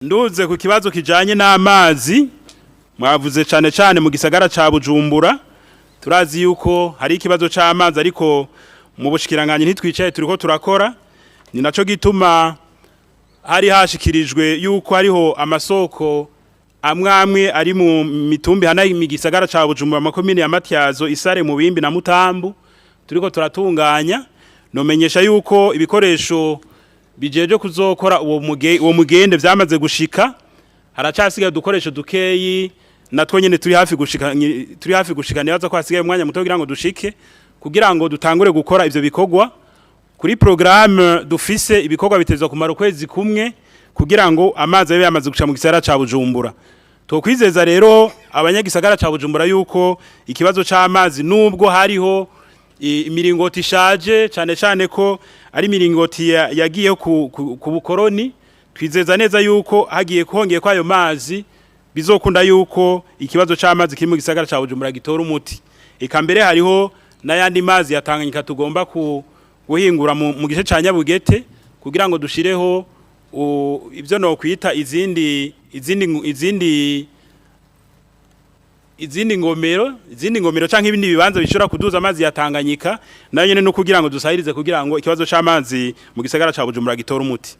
Nduze ku kibazo kijanye n'amazi mwavuze, cane cane mu gisagara ca Bujumbura. Turazi yuko hari ikibazo c'amazi, ariko mu bushikiranganyi ntitwicaye, turiko turakora. Ni naco gituma hari hashikirijwe yuko hariho amasoko amwe amwe ari mu mitumbi hana mu gisagara ca Bujumbura, amakomine ya Matyazo, Isare, Mubimbi na Mutambu, turiko turatunganya. Nomenyesha yuko ibikoresho bijeje kuzokora uwo mugende vyamaze gushika. Haracasigaye udukoresho dukeyi, natwo nyene turi hafi gushika. Nibaza ko hasigaye umwanya muto kugira ngo dushike, kugira ngo dutangure gukora ivyo bikorwa. Kuri programme dufise, ibikorwa bitezwa kumara ukwezi kumwe kugira ngo amazi abe yamaze guca mu gisagara ca Bujumbura. Tokwizeza rero abanyagisagara ca Bujumbura yuko ikibazo c'amazi, nubwo hariho imiringoti ishaje, cane cane ko ari imiringoti yagiye ku bukoroni, twizeza neza yuko hagiye kongeye kwayo mazi bizokunda yuko ikibazo c'amazi kiri mu gisagara ca Bujumbura gitora umuti. Eka mbere hariho n'ayandi mazi ya Tanganyika tugomba guhingura mu gice ca Nyabugete, kugira ngo dushireho ibyo no kwita izindi ngomero canke ibindi bibanza bishobora kuduza amazi ya Tanganyika nayo nyene, no kugira ngo dusahirize kugira ngo ikibazo c'amazi mu gisagara ca Bujumbura gitora umuti.